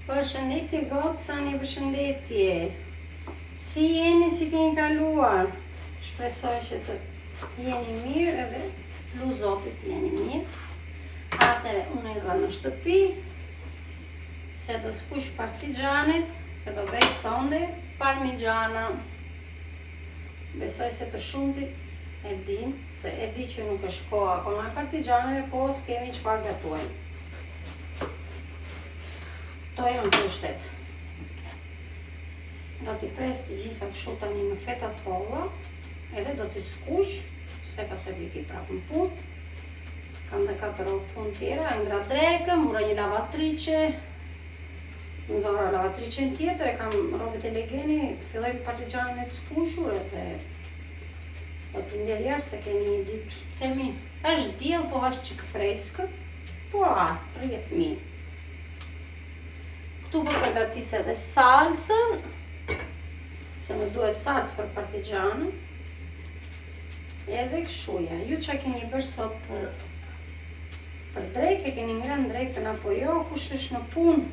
Përshëndetje goca, një përshëndetje. Si jeni, si keni kaluar? Shpresoj që të jeni mirë edhe lus Zotin të jeni mirë. Atëre, unë erdha në shtëpi, se do skuq partixhanit, se do bëj sonde parmigiana. Besoj se të shumtit e din, se e di që nuk është koha akoma e partixhaneve, po s'kemi çfarë gatuajmë. Këto janë kushtet. Do t'i pres të gjitha kështu tani në feta të holla, edhe do t'i skuq, se pastaj do iki prapë në punë. Kam dhe 4 orë punë tjera, e ngra drekën, vura një lavatriçe, nxora lavatriçen tjetër, e kam rrobet e legeni, filloj partixhanin me të skuqur edhe do t'i nxjerr jashtë se kemi një ditë, themi, është diell, po është çik freskët, po a, rrjet mirë. Këtu po përgatis edhe salcën, se më duhet salcë për partixhanën. Edhe kshuja. Ju ça keni bërë sot për për drekë, e keni ngrënë drekën apo jo, kush është në punë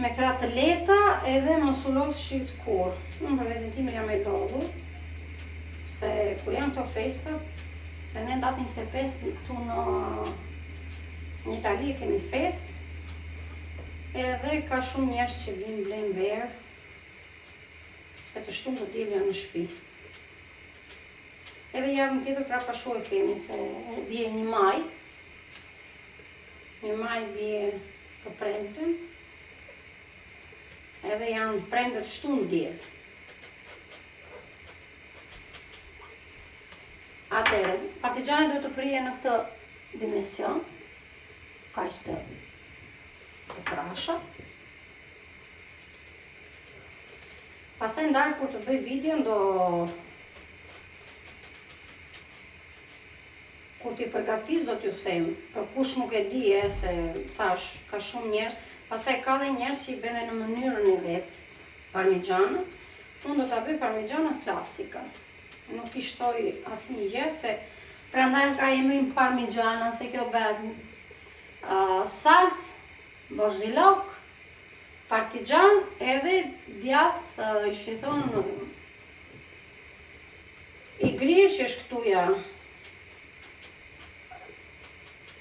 me krah të lehta edhe mos u lodhshit kurrë. Unë për veten time jam e lodhur, se kur janë këto festat, se ne datën 25 këtu në në Itali e kemi festë, edhe ka shumë njerëz që vinë blejnë verë, se të shtunë të diel janë në shtëpi. Edhe javën tjetër prapë ashtu e kemi, se bie 1 maj, 1 maj bie të premten, edhe janë premte të shtunë diel. Atëherë, partixhani duhet të prihen në këtë dimension, kaq të, të trasha. Pastaj ndarë kur të bëj videon do kur t'i përgatis do t'ju them, për kush nuk e di e se thash, ka shumë njerëz, pastaj ka dhe njerëz që i bëjnë në mënyrën e vet parmixhanën. Unë do ta bëj parmixhanën klasika. Nuk i shtoj asnjë gjë se prandaj ka emrin parmixhana, se kjo bëhet salcë, borzilok, Partixhan edhe djath që i thonë i grirë që është këtuja.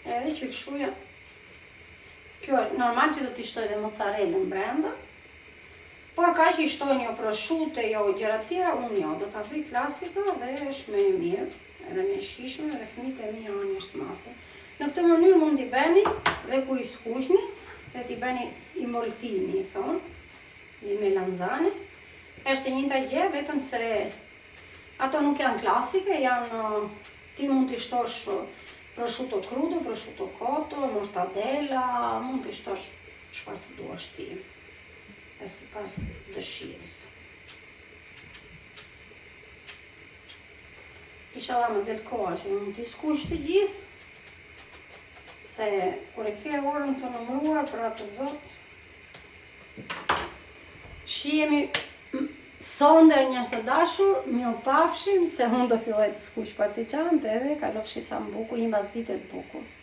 Edhe që këshuja. Kjo normal që do t'i shtoj dhe mozzarellën brenda. Por ka që i shtojnë jo prosciutto, jo gjëra tjera, unë jo, do ta bëj klasika dhe është më e mirë, edhe më e shijshme dhe fëmijët e mi hanë jashtë mase. Në këtë mënyrë mund t'i bëni dhe kur i skuqni, dhe t'i bëni involtini, i thonë, di melanzane. Është e njëjta gjë, vetëm se ato nuk janë klasike, janë ti mund t'i shtosh prosciutto crudo, prosciutto cotto, mortadella, mund t'i shtosh çfarë të duash ti. E sipas dëshirës. Inshallah më del koha që mund t'i skuq të gjithë, se kur e ke orën të numëruar për atë zot, shihemi sonde njerëz të dashur, mirupafshim, se unë do filloj të skuq partixhanët edhe kalofshi sa më bukur, një mbasdite të bukur.